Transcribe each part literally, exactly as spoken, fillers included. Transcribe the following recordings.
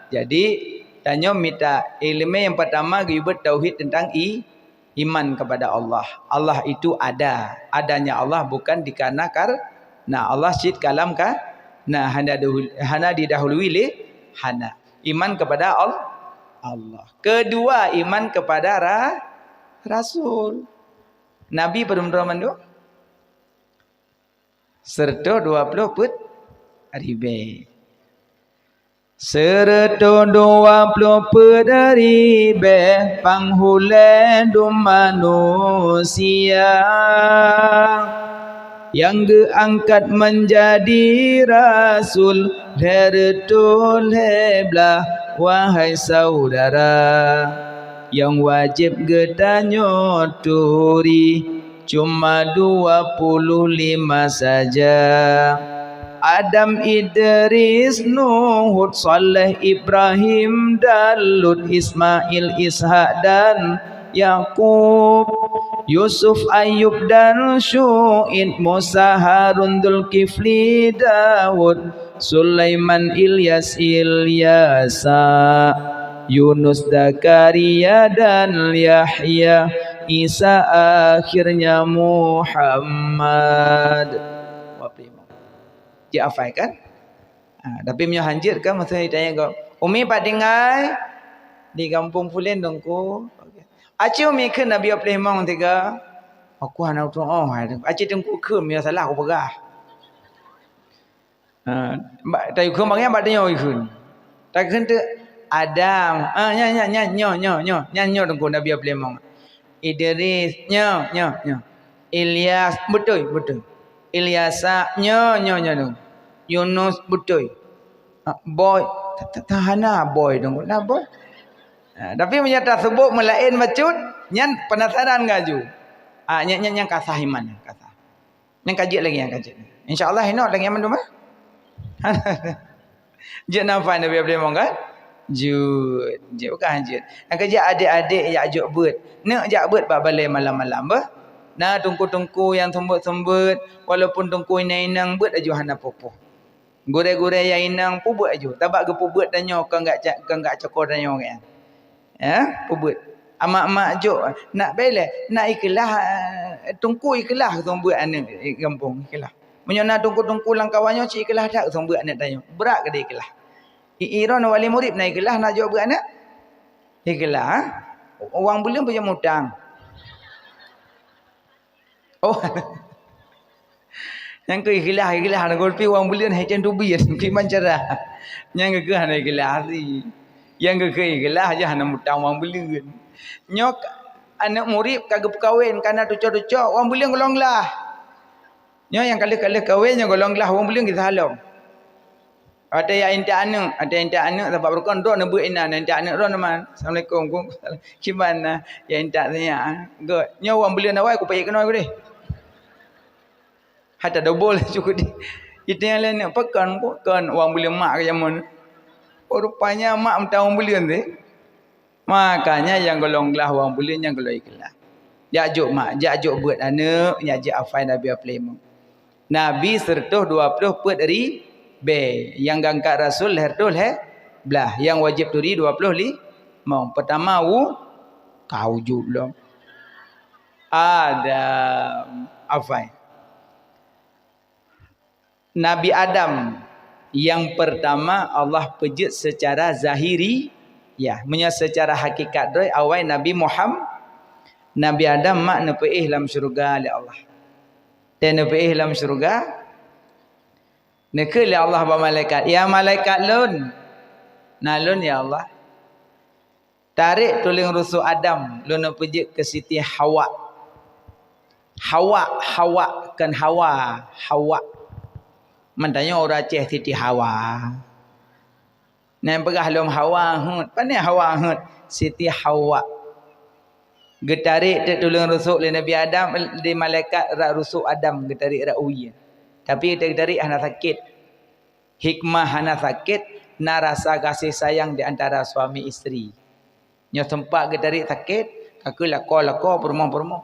Jadi, tanyoe mita ileumèe nyang peurtama geuyue beuet tauhid teuntang i-, iman kepada Allah. Allah itu ada. Adanya Allah bukan dikarenakan, nah, Allah cit kalam ka, nah, hana dahul-, hana didahului lé hana. Iman kepada Al-, Allah. Kedua, iman kepada ra-, rasul. Nabi padum droe mandum? Seureutoh dua ploh peuet ribèe. Seureutoh dua ploh peuet ribèe panghulèe dum manusia nyang geuangkat meunjadi rasul lhèe reutôh lhèe blaih, wahai saudara, nyang wajéb geutanyoe turi cuma dua puluh lima saja. Adam, Idris, Nuh, Hud, Saleh, Ibrahim, dan Lut, Ismail, Ishak, dan Yakub, Yusuf, Ayub, dan Syu'aib, Musa, Harun, Zulkifli, Daud, Sulaiman, Ilyas, Ilyasa, Yunus, Zakaria, dan Yahya, Isa, akhirnya Muhammad. Wah, prima. Jeuet hafai kan? Ha, tapi meunyoe hanjeuet kan, maksudnya ditanya kau, "Umi pat tinggai?" "Di gampông pulen, Teungku." "Aci Umi kheun Nabi Abraham tiga?" "Aku hana tu'oh, hai Teungku." "Aci Teungku kheun, meunyoe salah aku peugah." Ha, bak, tayue kheun bak nyan, bak tanyoe yue kheun. Takheun teuk Adam. Ah, nyan, nyan, nyan, nyoe, nyoe, nyoe. Nyan nyoe Teungku Nabi Abraham. Idris, nyoe, nyoe, nyoe. Ilyas, beutôi, beutôi. Ilyasa, nyoe, nyoe, nyoe, nyoe. Yunus, beutôi. Ah, Boy, ta-, ta-, tahana Boy Teungku. Na Boy? Ah, tapi meunyoe taseubut meulaén bacut, nyan penasaran gaju. Ah, nyan, nyan, nyan ka sah iman, ka sah. Nyang ka jeuet lagèe nyang ka jeuet. Insya Allah, inok lagèe nyan mandum, eh? Jeuet nafai Nabi Abdul Mu'min kan? Jeuet, jeuet, bukan jeuet. Nyang ka jeuet adék-adék jak jok beuet. Neuk jak beuet bak balèe malam-malam, beuh. Na teungku-teungku nyang seumbeuet-seumbeuet, walaupun teungku inong-inong beuet aju hana peue-peue. Gurèe-gurèe nyang inong peubeuet aju. Sabab geupeubeuet tanyoe kon gak ca-, kon gak cokor tanyoe kan. Ya, peubeuet. Amak-mak jok, nak bèe lé, nak ikeulah, eh, teungku ikeulah seumbeuet aneuk, eh, gampông ikeulah. Meunyoe na teungku-teungku lam kawan nyoe cit ikeulah that seumbeuet aneuk tanyoe. Brat keudéh ikeulah. I, i droeneuh wali murit na ikeulah nak jok beuet aneuk? Ikeulah, ha? Wang buleuen peue mutang. Oh. Nyang keu ikeulah, ikeulah na gulpi wang buleuen hai tem teubiet, kiban cara. Nyang keu hana ikeulah asli. Nyang keu ikeulah aja hana mutang wang buleuen. Nyoe aneuk murit ka geupeukawen, ka na tuco-tuco, wang buleuen golom glah. Nyoe nyang ka lheueh-lheueh kawen nyoe golom glah wang buleuen geusalom. Watèe jak intat aneuk, watèe intat aneuk sabab rukon droeneuh beuet inan, intat aneuk droeneuh man. Assalamualaikum. Kiban na, jak intat sinyak, ah. Göt. Nyoe wang buleuen awai kupayèe keunoe keudéh. Hata dobol cukup di. Itu nyang laén pakon, pakon wang buleuen mak keu jameun. Oh, rupanya mak meutan wang buleuen teuh. Makanya nyang golom glah wang buleuen nyang golom ikeulah. Jak jok mak, jak jok beuet aneuk, jak jok afai Nabi Aplémong. Nabi seureutoh dua ploh peuet ribèe, nyang geuangkat rasul lhèe reutôh lhèe blaih, nyang wajéb turi dua ploh limong. Peurtama wu-, ka wujud lom. Adam, afai. Nabi Adam nyang peurtama Allah peujeuet seucara zahiri, ya, meunyoe seucara hakikat droe awai Nabi Muham-, Nabi Adam mak neupeuéh lam syeuruga lé Allah. Teuh neupeuéh lam syeuruga, neukheun lé Allah bak malaikat, "Ya malaikat lôn, na lôn ya Allah." Tarek tuleueng rusok Adam, lôn peujeuet keu Siti Hawa. Hawa, Hawa, kon Hawa, Hawa. Meutanyoe ureueng Aceh Siti Hawa. Nyang peugah lom Hawa heuet, pane Hawa heuet? Siti Hawa. Geutarek teuk tuleueng rusok lé Nabi Adam, lé malaikat rot rusok Adam geutarek rot wie. Tapi geutarek hana sakét. Hikmah hana sakét, na rasa gaséh sayang di antara suami isteri. Nyoe teumpat geutarek sakét, ka keuh lakoe-lakoe, peurumoh-peurumoh.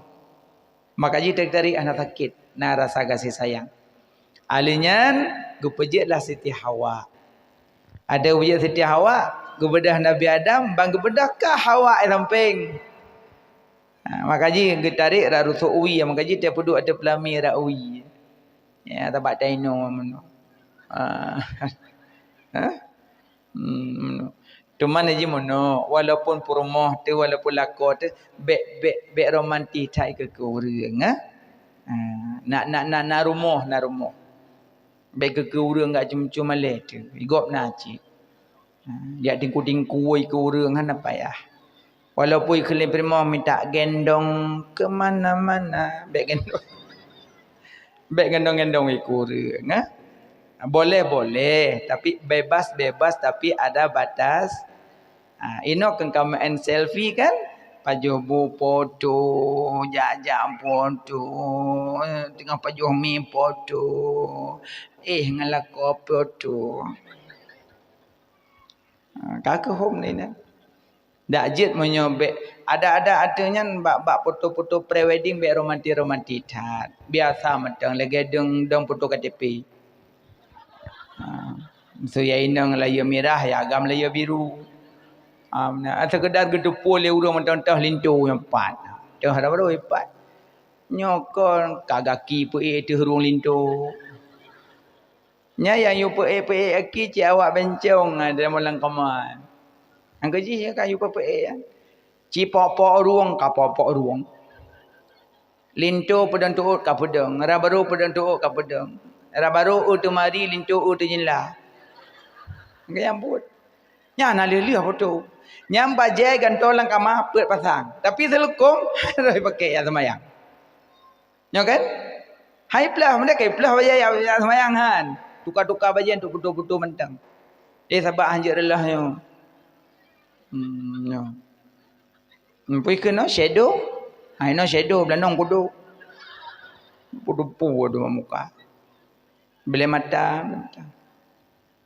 Maka jih geutarek hana sakét, na rasa gaséh sayang. Alèh nyan geupeujeuet lah Siti Hawa. Ada peujeuet Siti Hawa, Geubeudôh Nabi Adam, ban geubeudôh ka Hawa i sampéng. Ha, maka jih geutarek rot rusok wie, maka jih tapeuduek ateueh peulami rot wie. Ya, tabak tainoe meunoe. Ha. Ha? Hmm, meunoe. Teuma jih meunoe, walaupun peurumoh teuh, walaupun lakoe teuh, bék, bék, bék romantis that keu, keu ureueng, ha? Ha, na, na, na, na rumoh, na rumoh. Bék keu, keu ureueng gak cum-cum malée teuh, i gob na cit. Ha, jak tingku-tingku i keu ureueng hana payah. Walaupun ikheun lé peurumoh minta gendong ke mana-mana, bék gendong. Bék gendong-gendong i keu ureueng, ha? Boleh-boleh, tapi bebas-bebas, tapi ada batas. Ha, inoe keu kamoe selfie kan? Pajoh bu foto, jak-jak foto, teungoh pajoh mi foto, eh, ngon lakoe foto. Ha, ka keuh hom lé nyan. Dak jeuet meunyoe bék, ada-ada ateueh nyan bak, bak foto-foto pre-wedding bék romantis-romantis that. Biasa mantong lagée dong, dong foto K T P. Ha, meuseu ya inong layue mirah, ya agam layue biru. Ha, meunan, seukeudar geuteupeue lé ureueng mantong toh linto nyang pat. Toh ada baru pat. Nyoe kon ka gaki peuék teuh rueng linto. Nyan nyang yue peuék-peuék aki cit awak bencong, ha, dalam lam kama. Nyang keujih nyan ka yue peuék, ya. Ci pok-pok rueng ka pok-pok rueng. Linto peudong tuôt ka peudong, rot barô peudong tuôt ka peudong. Rot barô eu teumari, linto eu teujila. Nyang buet. Nyan na lheueh-lheueh foto. Nyang bajée gantoe lam kama peuet pasang. Tapi seuleukom harôh pakai nyang seumayang. Nyoe kan? Hai plah, meunan kai plah bajée nyang, nyang seumayang han. Tuka-tuka bajée untuk foto-foto mantong. Eh, sabab hanjeuet reuloh nyoe. Hmm, nyoe. Hmm, pih keunoe shadow. Hai, inoe shadow, beulanong kudok. Kudok pu dua muka. Beulee mata, beulee mata.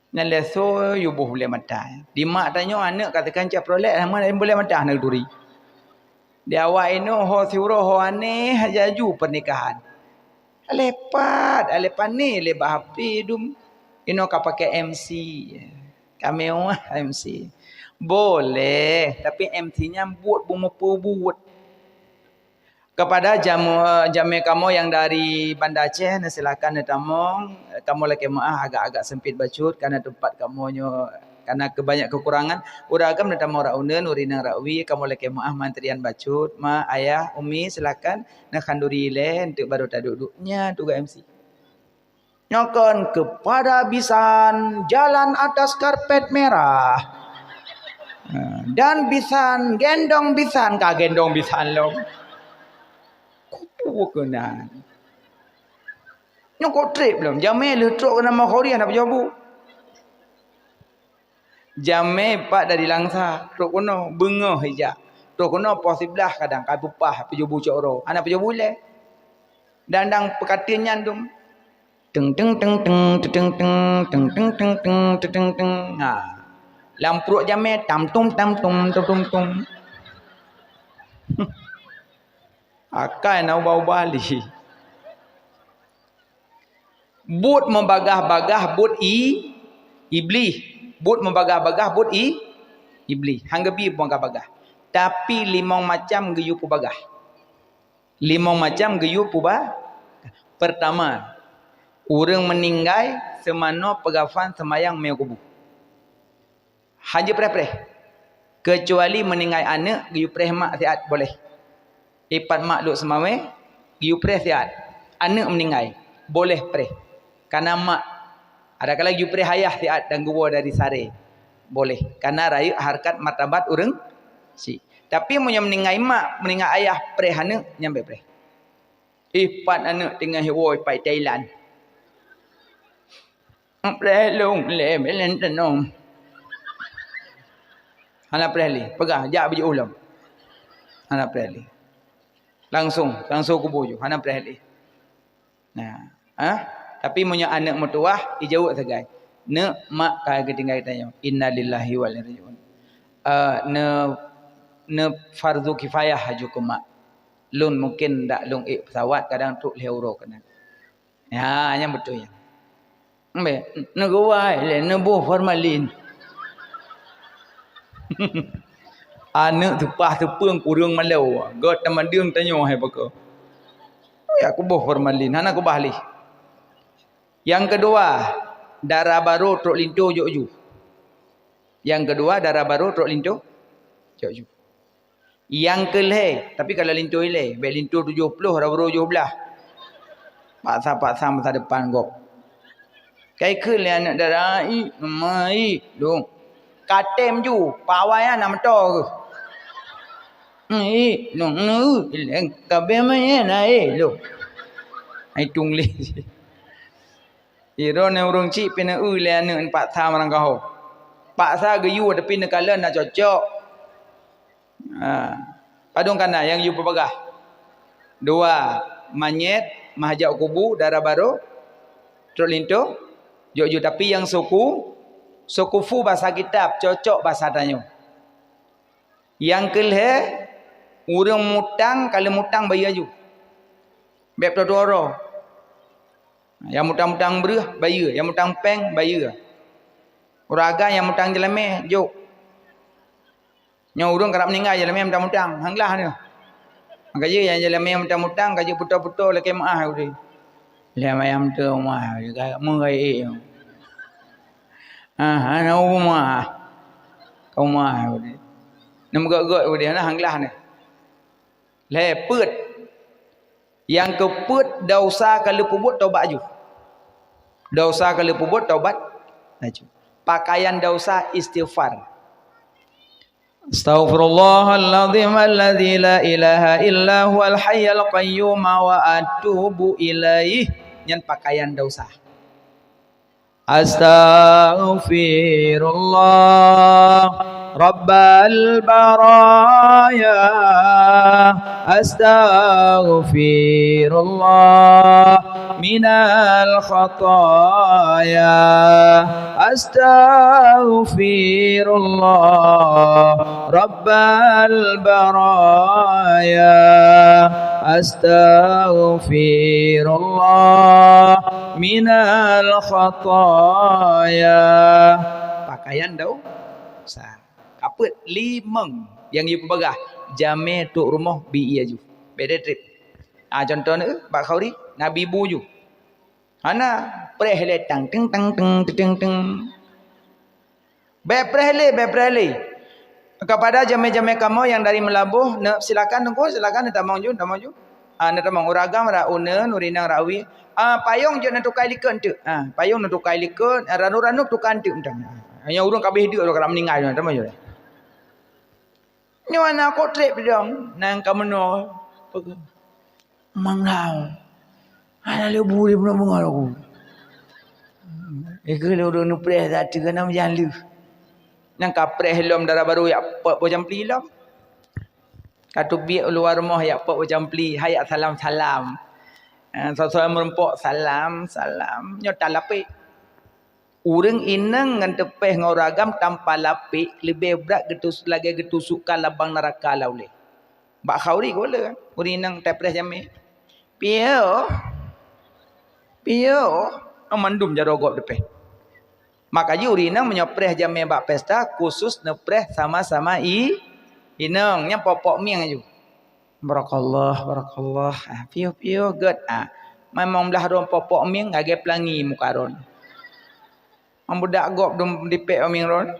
Nyan lé soe yue boh beulee mata. Di mak tanyoe aneuk ka teuka cah prolek, hana beulee mata hana geuturi. Di awak inoe ho siuroe ho aneh laju pernikahan. Aleh pat, aleh pané lé bak H P dum. Inoe ka pakai M C. Ka mewah M C. Boleh, tapi M C nyan buet beumeupeue buet. Kepada jamu-, jamé kamoe nyang dari Banda Aceh, neusilakan neutamong. Kamoe lakée meuáh agak-agak seumpit bacut karena teumpat kamoe nyoe kana keubanyak keukurangan. Ureueng agam neutamong rot uneuen, ureueng inong rot wie, kamoe lakée meuáh mantrian bacut. Ma, ayah, umi, silakan neukhanduri ilée eunteuk barô taduek-duek. Nyan tugaih M C. Nyoe kon kepada bisan jalan atas karpet merah. Ha, dan bisan gendong bisan, ka gendong bisan lom. Kupu keunan. Nyoe kok treb lom. Jamé lheueh trok keunan Makhori hana pajoh bu. Jamé pat dari Langsa, trok keunoe beungoh ijak. Trok keunoe poh siblaih kadang ka peupah, pajoh bu cok uroe. Hana pajoh bu ilée. Dan dang peukateuen nyan dum. Teng, teng, teng, teng, teng, teng, teng, teng, teng, teng, teng, teng, teng. Ha. Lam pruet jamé tam tum, tam tum, tum, tum, tum. Akai na ubah-ubah lé. Buet meubagah-bagah buet i, iblih. Buet meubagah-bagah buet i, iblih. Han geubi meubagah-bagah. Tapi limong macam geuyue peubagah. Limong macam geuyue peubagah. Pertama, ureueng meuninggai seumanoe peugafan seumayang meunyoe kubu. Hana jeuet preh-preh. Keucuali meuninggai aneuk geuyue preh mak siat boleh. Ipat mak duek seumawé, geuyue preh siat. Aneuk meuninggai, boleh preh. Kana mak, adakala geuyue preh ayah siat dan geuwoe dari saré, boleh. Kana rayeuk hareukat martabat ureueng syiek. Tapi meunyoe meuninggai mak, meuninggai ayah preh aneuk, nyan bék preh. Ipat aneuk teungoh iwoe ipat Thailand. Preh lôn lé, belen teunong. Hana preh lé. Peugah, jak beujiôh lom. Hana preh lé. Langsung, langsung kubu ju. Hana preh lé. Nah, ah, tapi meunyoe aneuk meutuwah, ijaweueb sagai. Neuk, mak ka geutinggai tanyoe. Innalillahi wa inna ilaihi raji'un. Eh, ne, ne fardu kifayah laju keu mak. Lôn mungken dak lôn ék pesawat, kadang trok lhèe uroe keunan. Ya, nyan beutôi nyan. Ambek, neuguai lé, neuboh formalin. Aneuk teupah teupeueng kureueng malèe, gèt tamandeueng tanyoe hai baka. Ya kuboh formalin, hana kubah lé. Nyang keudua, dara barô trok linto jok ju. Nyang keudua, dara barô trok linto jok ju. Nyang keulhèe, tapi kalau linto ilèe, bèk linto tujoh ploh, dara barô tujoh blah. Paksa-paksa masa depan gob. Kai kheun lé aneuk dara, "Ih, ma, ih, dong." Ka tem ju, pawai na meuto keuh. "Ih, dong, nu, ileng, ka bèe ma, na, eh, dong." Ai tung lé. Droeneuh ureueng chik pih neu-eu lé aneuk paksa meurangkaho. Paksa geuyue tapi neukalon na cocok. Ha. Padum kana nyang yue peubagah. Dua, manyét, meuhajat kubu, dara barô, trok linto, jok ju. Tapi nyang suku, sukufu basa kitab, cocok basa tanyoe. Nyang keulhèe, ureueng mutang, ka lheueh mutang bayeue ju. Bèk peutuwoe droe. Nyang mutang-mutang breuh, bayeue. Nyang mutang pèng, bayeue. Ureueng agam nyang mutang jeulamèe, jok. Nyoe ureueng karab meuninggai jeulamèe mutang-mutang, han glah nyoe. Maka jih nyang jeulamèe mutang-mutang, ka jeuet putôh-putôh lakèe meu'ah udeh. Lhèe mayam teu meu'ah, meu'ah. Ah, hana meu'ah. Ka meu'ah udeh. Neumeugèt-gèt udeh, hana han glah nyoe. Lhèe peuet. Nyang keupeuet, desya ka lheueh peubuet, tobat ju. Desya ka lheueh peubuet, tobat laju. Pakaian desya istighfar. Astaghfirullahaladzim alladzi la ilaha illa huwal hayyul qayyum wa atubu ilaih. Nyan pakaian desya. Astaghfirullah rabbal baraya. Astaghfirullah minal khataya. Astaghfirullah rabbal baraya. Astaghfirullah minal khataya. Pakaian desya. Kapeuet limong nyang yue peubagah, jamèe trok rumoh bi ié ju. Bèk trép. Ah, contoh nyoe, bak khauri, na bi bu ju. Hana, preh lé tang, teng, teng, teng, teng, teng. Bèk preh lé, bèk preh lé. Kepada jamèe-jamèe kamoe nyang dari Meulaboh, ne, silakan Teungku, silakan neutamong ju, tamong ju. Ah, neutamong ureueng agam rak uneuen, ureueng inong rak wie. Ah, payong jeuet neutukai likot teuk. Ah, payong neutukai likot, ah, ranub-ranub tukai teuk mantong. Ah, nyang ureueng ka abéh deuk, ureueng ka meuninggai, tamong ju. Nyoe na kok trép dong, nang ka meunoe. Manglau. Hana lé bu lé bunoe beungoh lagèe. Ikeu lé ureueng neupreh that teuh keunan meujan lheueh. Nyang ka preh lom dara barô jak pot boh campli lom. Ka teubiet u luwa rumoh jak pot boh campli, hai jak salam-salam. Eh, soe-soe meurumpok, "Salam, salam." Nyoe tan lapék. Ureueng inong ngon teupeh ngon ureueng agam tanpa lapék leubeh brat geutus-, lagèe geutusukkan lam bang neuraka lam ulèe. Bak khauri geuh le, ureueng inong teupreh jamèe. Piôh. Piôh. Oh, mandum jaroe gob teupeh. Maka jih ureueng inong meunyoe preh jamèe bak pesta, khusus neupreh sama-sama i-, inong. Nyan pok-pok mieng aju. Barakallah, barakallah. Ah, piôh-piôh gèt. Ah, memang blah droe pok-pok mieng lagèe peulangi muka droe. Meubudak gob dum dipèk mieng droe.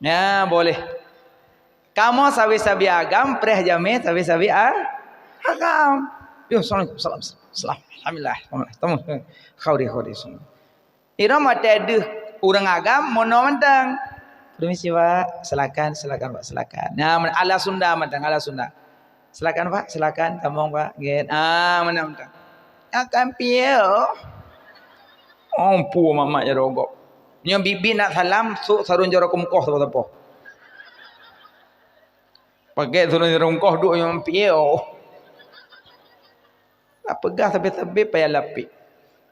Ya, boleh. Kamoe sabe-sabe agam, preh jamèe sabe-sabe a-, agam. Yo, assalamualaikum, salam, salam. Alhamdulillah, alhamdulillah. Tamu. Khauri, khauri, salam. Irong watèe deuh ureueng agam, meunoe mantong. "Permisi, Pak. Silakan, silakan, Pak, silakan." Nah, ala Sunda mantong, ala Sunda. "Silakan, Pak, silakan, tamong, Pak." Gèt. Ah, meunan mantong. Akan piôh. Oh, pu mamak jaroe gob. Nyoe biet-biet na salam, sôk sarong jaroe keumeukoh sapo-sapo. Pakèk sarong jaroe keumeukoh duek nyoe piôh. Tapeugah sabe-sabe payah lapék.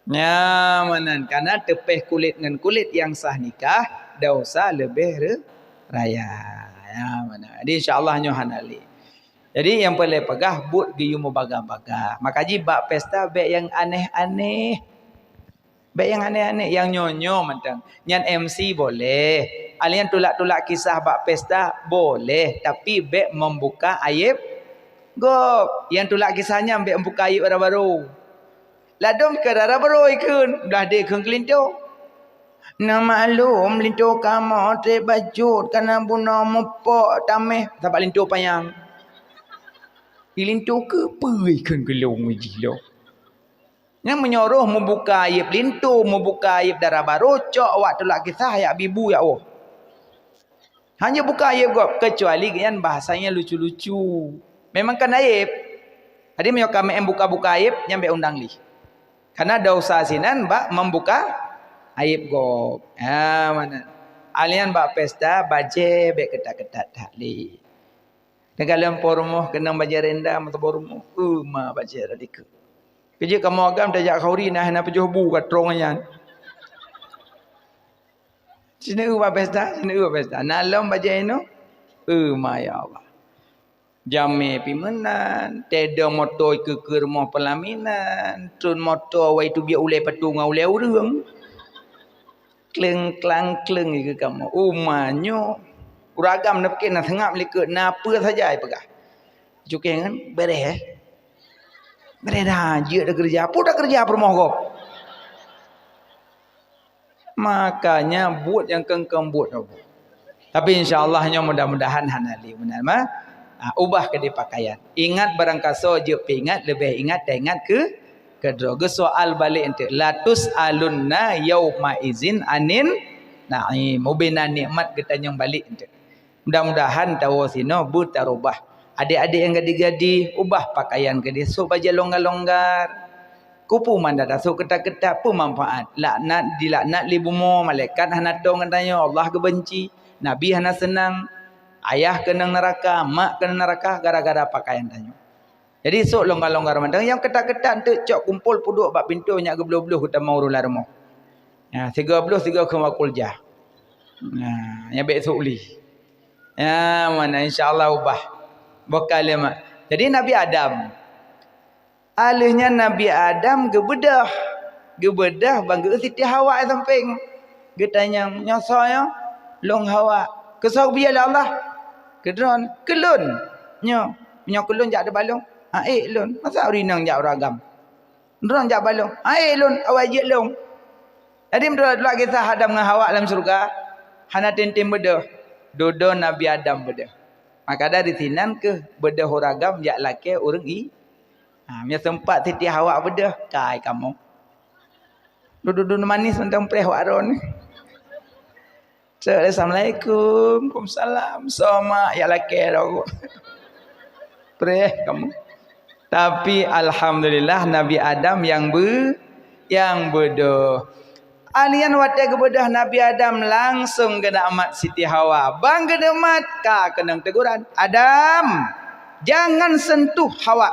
Nyan meunan, kareuna teupeh kulét ngon kulét nyang sah nikah, desya leubeh re-, raya. Nyan meunan. Jadi, insya Allah nyoe hana lé. Jadi, nyang peureulèe peugah, buet geuyue meubaga-baga. Maka jih bak pesta bèk nyang aneh-aneh. Bék nyang aneh-aneh, nyang nyoe-nyoe mantong. Nyan M C boleh. Alèh nyan tulak-tulak kisah bak pesta boleh, tapi bék membuka aib gob. Nyang tulak kisah nyan bék membuka aib dara barô. Ladôm keu dara barô ikheun, blah deh kheun keu linto. Na maklum linto kamoe trép bacut kana bunoe mupok taméh sabab linto panyang. Di linto keupeue ikheun keu lôn jih lôn. Nyang meunyoe roh meubuka aib linto, meubuka aib dara barô, cok awak tulak kisah yak bibu yak woe. Hana buka aib gob, keucuali gobnyan bahasa nyang lucu-lucu. Memang kan aib. Jadi meunyoe ka meu'en buka-buka aib, nyan bék undang lé. Karena dosa sinan bak membuka aib gob. Ha, mana? Alèh nyan bak pesta bajèe bék keutat-keutat that lé. Teuka lom po rumoh keunong bajèe renda meutuboh rumoh. Uh, ma bajèe radikeu. Keujeuet kamoe agam tajak khauri na hana peujoh bu ka trong nyan. Sineuk bak pesta, sineuk bak pesta. Na lom bajèe inoe. Eh, ma ya Allah. Jamé pi meunan, tedong moto ikeue-keue rumoh peulaminan, tron moto awai teubiet ulèe patung ngon ulèe ureueng. Kleng klang kleng ikeue kamoe. Uma nyoe. Ureueng agam na pike na seungab likot, na peue saja ipeugah. Cukée ngon, "Beureh, eh? Beureh dah, jeuet dah keureuja. Peue dah keureuja peurumoh gob?" Makanya buet nyang kengkeng buet nyoe. Tapi insya Allah nyoe mudah-mudahan hana lé meunan mah. Ah, ubah keudeh pakaian. Ingat barangkasoe jeuet peuingat, leubeh ingat taingat keu keudroe. Geusoal balek enteuk. Latus alunna yauma izin anin na'im. Ubena nikmat geutanyong balek enteuk. Mudah-mudahan tawoe sinoe beutarubah. Adek-adek nyang gadih-gadih, ubah pakaian gadih, sôk bajèe longgar-longgar. Keupeue mandata sôk keutat-keutat, peue manfaat? Laknat, dilaknat lé bumoe, malaikat hana tô ngon tanyoe, Allah geubenci, Nabi hana seunang, ayah keunong neuraka, mak keunong neuraka gara-gara pakaian tanyoe. Jadi sôk longgar-longgar mantong. Nyang keutat-keutat enteuk cok kumpol peuduek bak pintoe nyak geubloh-bloh geutamong ureueng lam rumoh. Nah, sigoe bloh, sigoe kheun wakul jah. Nah, nyan bék sôk lé. Ya, mana insya Allah ubah. Boh ka lé mak. Jadi Nabi Adam. Aleuh nyan Nabi Adam geubeudôh. Geubeudôh ban geu Siti Hawa sampéng. Geutanyong, "Nyoe soe nyoe?" "Lôn Hawa." "Keu soe geubiyeu lé Allah?" "Keu droen." "Keu lôn." "Nyoe, nyoe keu lôn jak teubalong." "Hana ék lôn." "Masa ureueng inong jak ureueng agam?" "Droen jak balong." "Hana ék lôn, awai jeuet lôn." Jadi meudroe-droe kisah Adam ngon Hawa lam syeuruga, hana tem-tem beudôh. Dudoe Nabi Adam beudôh. Maka dari sinan keuh beudôh ureueng agam jak lakée ureueng i. Ha, meunyoe seumpat Siti Hawa beudôh, kai kamoe. Dudu-dudu manis mantong preh wak droen. Assalamualaikum. Waalaikumsalam. Soma ya lakée dah. Preh kamoe. Tapi alhamdulillah Nabi Adam nyang be-, nyang beudôh. Aleuh nyan watée geubeudôh Nabi Adam langsong geunak mat Siti Hawa. Ban geunak mat ka keunong teguran, "Adam, jangan sentuh Hawa.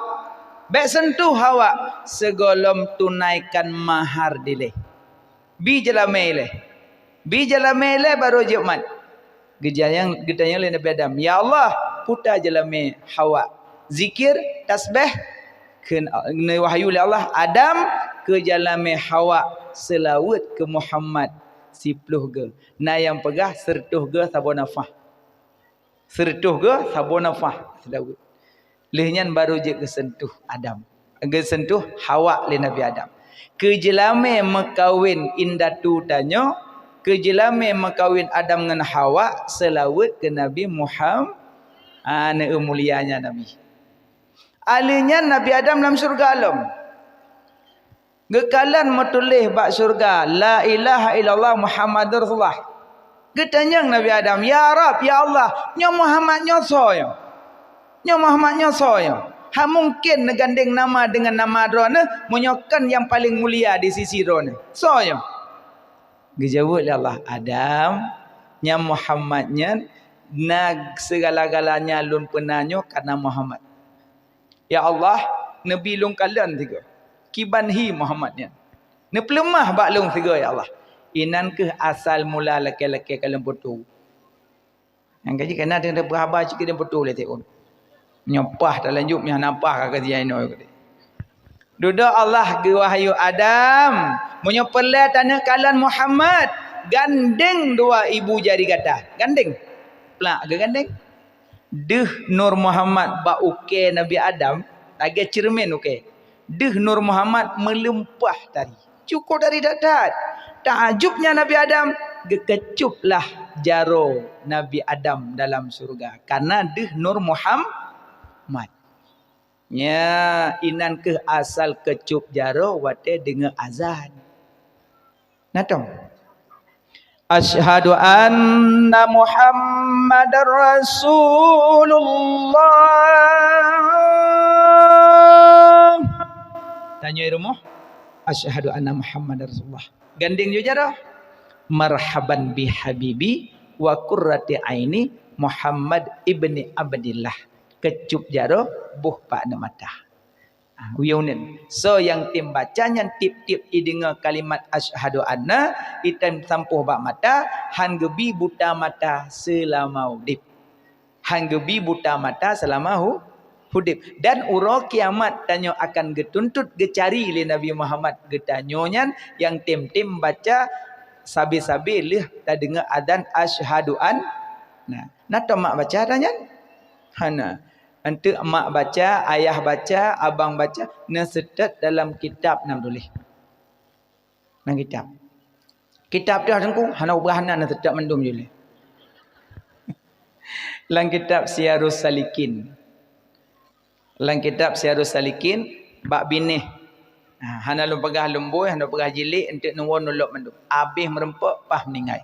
Bék sentuh Hawa sigohlom tunaikan mahar dilée." Bi jeulamé ilée. Bi jeulamé ilée barô jeuet mat. Geujayang, geutanyong lé Nabi Adam, "Ya Allah, puta jeulamé Hawa. Zikir, tasbeh?" Kheun, neuwahyu lé Allah, "Adam, keu jeulamé Hawa seulaweuet keu Muhammad siploh goe." Na nyang peugah seureutoh goe saboh nafah. Seureutoh goe saboh nafah seulaweuet. Lheueh nyan barô jeuet geuseuntuh Adam. Geuseuntuh Hawa lé Nabi Adam. Keu jeulamé meukawen indatu tanyoe, keu jeulamé meukawen Adam ngon Hawa seulaweuet keu Nabi Muham-, ah, aneuëk mulia nyan Nabi. Alheuh nyan Nabi Adam lam syeuruga lom. Geukalon meutuléh bak syeuruga, "La ilaha illallah Muhammadur Rasulullah." Geutanyong Nabi Adam, "Ya Rabb, ya Allah, nyoe Muhammad nyoe soe nyoe? Nyoe Muhammad nyoe soe nyoe? Hana mungken neugandeng nama deungon nama Droeneueh, meunyoe kon nyang paleng mulia di sisi Droeneueh. Soe nyoe?" Geujaweueb lé Allah, "Adam, nyang Muhammad nyan na seugala-galanya lôn peuna nyoe kareuna Muhammad." Ya Allah, neubi lôn kalon sigoe. Kiban hi Muhammad nyan. Neupeuleumah bak lôn sigoe, ya Allah. Inan kheueh asal mula lakée-lakée kalon peutu. Nyang ka jih kana teuh peuhaba cit keu peutu lé teuôn. Nyoe paih talanjut, meuhana paih ka keusian inoe. Dudoe Allah geuwahyu Adam, "Meunyoe peureulée taneuk kalon Muhammad, gandeng dua ibu jari gata." Gandeng. Plak geugandeng. Deuh Nur Muhammad bak ukée Nabi Adam, lagée ceureumen ukée. Deuh Nur Muhammad meulimpah tari. Cukôp tari that-that. Taajubnya Nabi Adam, geukeucuplah jaroe Nabi Adam dalam syeuruga. Kareuna deuh Nur Muhammad. Nya, inan kheueh asal keucup jaroe watée deungoe azan. Na tom? "Asyhadu anna Muhammadar Rasulullah." Tanyoe rumoh, "Asyhadu anna Muhammadar Rasulullah." Gandeng ju jaroe. "Marhaban bi habibi wa qurrati aini Muhammad ibni Abdillah." Keucup jaroe, boh bak aneuk mata. Ah, uyueng uneun. Soe nyang tem baca nyan tiep-tiep ideungoe kalimat asyhadu anna, item sampôh bak mata, han geubi buta mata seulama udeb. Han geubi buta mata seulama hu-, udeb. Dan uroe kiamat tanyoe akan geutuntot geucari lé Nabi Muhammad geutanyoe nyan nyang tem-tem baca sabe-sabe lheueh tadeungoe azan asyhadu an. Nah, na tom mak baca ata nyan? Hana. Anteuk mak baca, ayah baca, abang baca, neuseutôt dalam kitab na tuléh. Lam kitab. Kitab teuh Teungku, hana ubah na, neuseutôt mandum jih lé. Lam kitab Siyarus Salikin. Lam kitab Siyarus Salikin, bak binéh. Ha, hana lôn peugah lôn bôi, hana peugah jilid, anteuk neuwoe neulok mandum. Abéh meureumpok, paih meuninggai.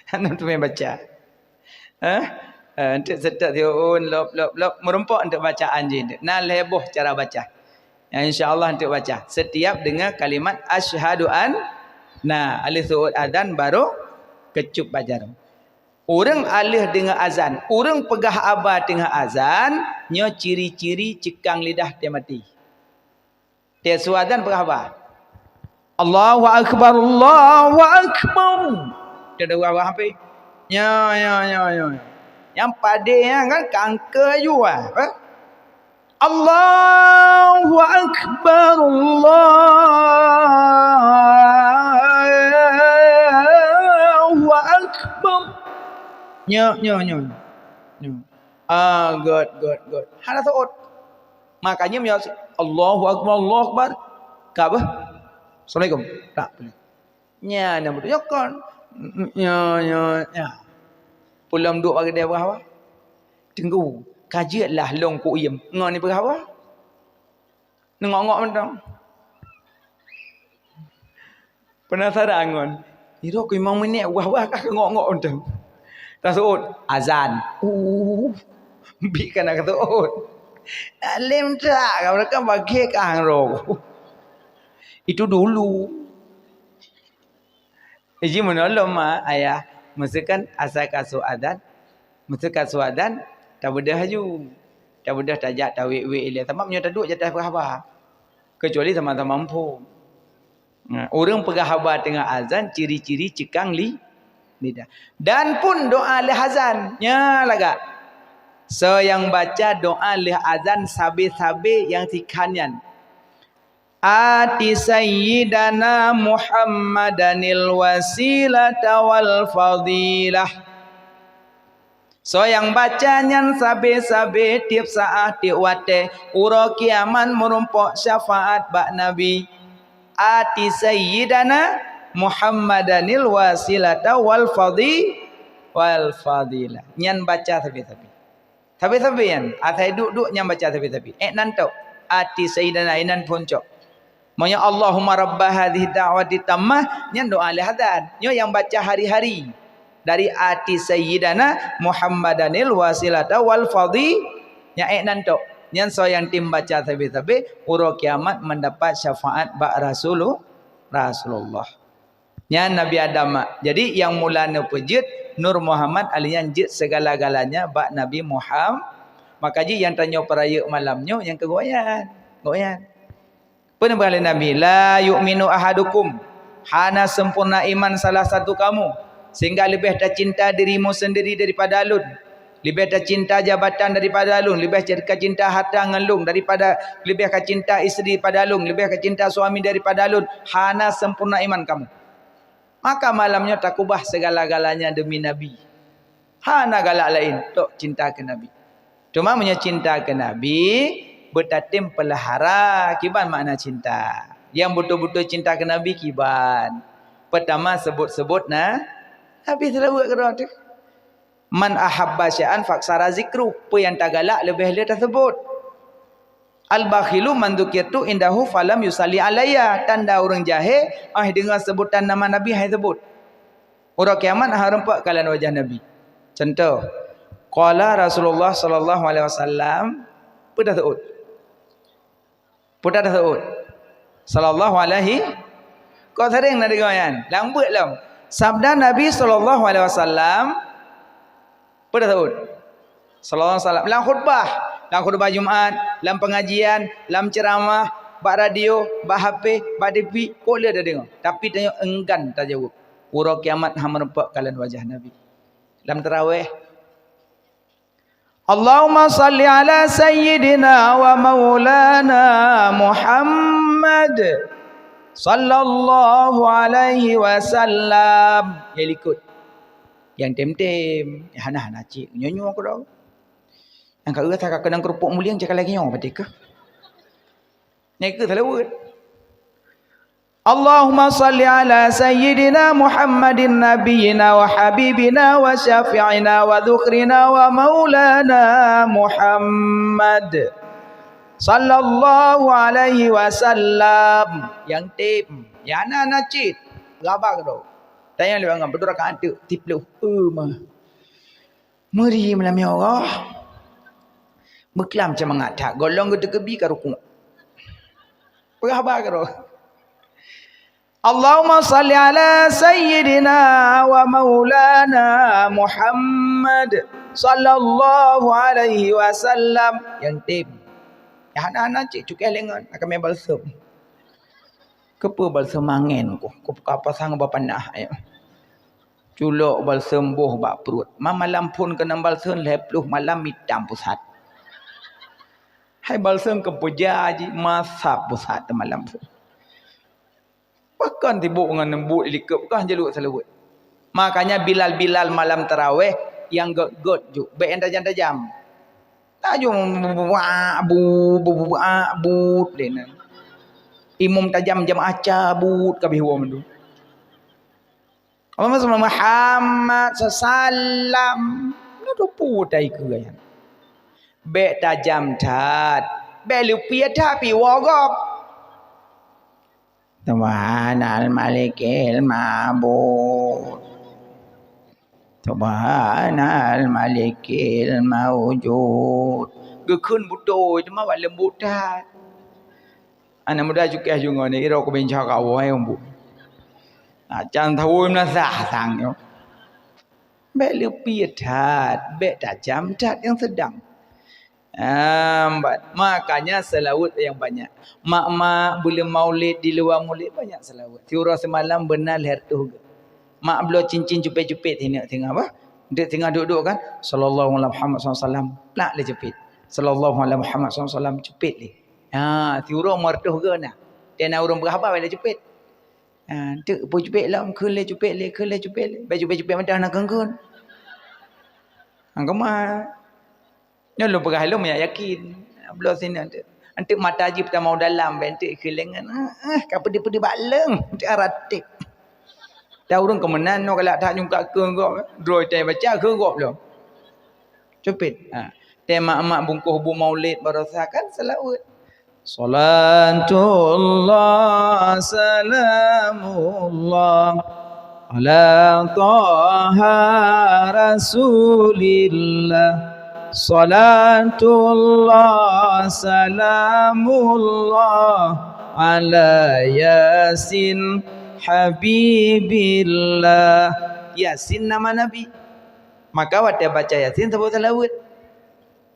Hana teumé baca. Eh? Eh, anteuk seutôt siuôn, lop, lop, lop, meureumpok anteuk bacaan jih anteuk. Na lhée boh cara baca. Ya, insya Allah anteuk baca. Setiap deungoe kalimat asyhadu an, na, alheueh seuôt azan baru keucup bak jaroe. Ureuëng alheueh deungoe azan, ureuëng peugah haba teungoh azan, nyoe ciri-ciri ceukang lidah teuh maté. Teuh su azan peugah haba. "Allahu akbar, Allahu akbar." Teuh peugah haba hampé. Nyo, nyo, nyo, nyo. Nyang padé nyan kan kangkeu jua, eh? "Allahu akbar, Allahu akbar." Nyo, nyo, nyo. Nyo. Ah, göt, göt, göt. Hana seuôt. Makanya meunyoe, "Allahu akbar, Allahu akbar." Ka beuh. "Assalamualaikum." Tak boleh. Nya, nya beutôi. Nya kon. Nya, nya, nya. Peulom duek bak keudè peugah haba. "Teungku, ka jeuet lah lôn ku iem ngon ipeugah haba." Neungok-ngok mantong. Penasaran ngon, "Nyoe ku limong minèt wah-wah ka ngok-ngok mantong." Taseuôt, azan. Uh, bit ka na kaseuôt. Alim tak, ka meureuka bagé ka hangroe. Itu dulu. Iji meunolong ma ayah, meuseukan asa ka su azan, meuseukan su azan, tabeudôh laju. Tabeudôh tajak tawék-wék ilée. Sabab meunyoe taduek jatah peugah haba, keucuali sama-sama muphom. Nah, ureuëng peugah haba teungoh azan, ciri-ciri ceukang li-, lidah. Dan pun doa lheueh azan, nya lagak. Soe nyang baca doa lheueh azan sabe-sabe nyang sikhan nyan, "Ati Sayyidana Muhammadanil wasilata wal fadilah." Soe nyang baca nyan sabe-sabe tieb saát tieb watée, uroe kiamat meurumpok syafaat bak Nabi. "Ati Sayyidana Muhammadanil wasilata wal fadi-, wal fadilah." Nyan baca sabe-sabe. Sabe-sabe nyan, asai duek-duek nyan baca sabe-sabe. Ék nan tok, "Ati Sayyidana," inan phon cok. Meunyoe "Allahumma rabba hadzihid da'wati tammah," nyan doa lheueh azan. Nyoe nyang baca hari-hari. Dari "Ati Sayyidana Muhammadanil wasilata wal fadi," nyan ék nan tok. Nyan soe nyang tem baca sabe-sabe, uroe kiamat mendapat syafaat bak Rasulu-, Rasulullah. Nyan Nabi Adam mak. Jadi, nyang mula neupeujeuet Nur Muhammad, alheuh nyan jeuet segala-galanya bak Nabi Muham-, maka jih nyang tanyoe peurayeuk malam nyoe nyang keu gobnyan. Gobnyan. Peue neupeugah lé Nabi, "La yu'minu ahadukum," hana sempurna iman salah satu kamu, sehingga leubeh tacinta dirimu sendiri daripada lôn. Leubeh tacinta jabatan daripada lôn, leubeh kacinta hareuta ngon lôn daripada, leubeh kacinta istri daripada lôn, leubeh kacinta suami daripada lôn. Hana sempurna iman kamoe. Maka malam nyoe takeubah segala-galanya demi Nabi. Hana galak laén, tok cinta keu Nabi. Teuma meunyoe cinta keu Nabi, beutatem peulahara, kiban makna cinta. Nyang beutôi-beutôi cinta keu Nabi kiban. Peutama seubut-seubut na, Nabi seulaweuet keudroe teuh. "Man ahabba syai'an faksara zikru," peue nyang tagalak leubeh le taseubut. "Al-bakhilu man dzukirtu indahu falam yusalli alayya," tanda ureuëng jahé, óh deungoe seubutan nama Nabi hai seubut. Uroe kiamat hana rumpok kalon wajah Nabi. Contoh, qala Rasulullah sallallahu alaihi wasallam, peue taseuôt? Peue taseuôt? Sallallahu alaihi, kok sering na deungoe nyan? Lam beuet lom. Sabda Nabi sallallahu alaihi wasallam, peue taseuôt? Sallallahu alaihi wasallam. Lam khutbah, lam khutbah Jumat, lam pengajian, lam ceramah, bak radio, bak H P, bak T V, kok le tadeungoe. Tapi tanyoe enggan tajaweueb. Uroe kiamat hana meurumpok kalon wajah Nabi. Lam taraweh, Allahumma salli ala sayyidina wa maulana Muhammad sallallahu alaihi wasallam. Ya likot. Nyang tem-tem, ya hana-hana cit, nyoe-nyoe keudroe. Nyang ka rasa ka keunong keurupuk mulieng cit ka lagèe nyoe, beutôi keuh? Nyang keuh seulaweuet. Allahumma salli ala sayyidina Muhammadin nabiyyina wa habibina wa syafi'ina wa dzukhrina wa maulana Muhammad sallallahu alaihi wasallam. Nyang tem, ya na na cit. Rabak tu. Tanya lewat ngan beudua rakaat tu, tiplôh. Eh, mah. Meuri malam nyoe Allah. Meuklam seumangat that, gohlom geuteukeubi ka rukuk. Peugah haba keudroe. Allahumma salli ala sayyidina wa maulana Muhammad sallallahu alaihi wasallam. Nyang tem. Ya hana-hana cit cukai lengan, akan mé balsem. Keupeue balsem angén ku, ku ka pasang bak panah, ya. Culok balsem boh bak pruet. Ma malam phon keunan balsem lhèe ploh malam mitam pusat. Hai balsem keupeue ja jih, masa pusat malam phon. Pakon sibok ngon buet likot, pakon jalok seulaweuet. Makanya bilal-bilal malam taraweh nyang gét-gét ju, bèk nyang tajam-tajam. Tajam, bu, bu, bu, bu, bu, bu, lé nyan. Imum tajam, jamaah cabut ka bih woe mandum. Allahumma shalli Muhammad sallam. Nyoe teupeu tai keu gaya. Bèk tajam that. Bèk leupie that pi woe gob. Subhanal Malikil Mabud. Subhanal Malikil Maujud. Geukheun beutôi teuma bak leumbot that. Aneuk muda cukéh ju ngon irok keubincang ka awai umbu. Acan tawôi meunasah sang nyoe. Bèk leupie that, bèk tajam that, nyang seudang. Ah, ba-, makanya seulaweuet nyang banyak. Mak-mak buleuen maulid di luwa maulid banyak seulaweuet. Siuroe seumalam beuna lhèe reutôh geu. Mak bloe cincin cupet-cupet sineuk singoh bah. Dek singoh duek-duek kan, "Sallallahu ala Muhammad sallallahu alaihi wasallam." Plak lé cupet. "Sallallahu ala Muhammad sallallahu alaihi wasallam," cupet lé. Ha, siuroe meureutoh geu na. Tena ureueng peugah haba lé cupet. Ha, teuk peue cupet lom, kheun lé cupet lé, kheun lé cupet lé. Bèk cupet-cupet mantong na kheun-kheun. Hang keumah. Nyoe lôn peugah lôn meunyak yakin. Bloe sinan teuk. Anteuk mata jih peutamong dalam, bèk anteuk keulengan. Eh, eh, ka peudeuh-peudeuh bak leueng, anteuk aratek. Dah ureueng keu meunan nyoe galak that nyungkak keu gob, droe tai baca keu gob lom. Cupet. Ha. Teuh mak-mak bungkôh bu maulid baroesa kan seulaweuet. Salatullah, salamullah, ala Taha Rasulillah. Salatullah, salamullah, ala Yasin Habibillah. Yasin nama Nabi. Maka watèe baca Yasin, seubut seulaweuet.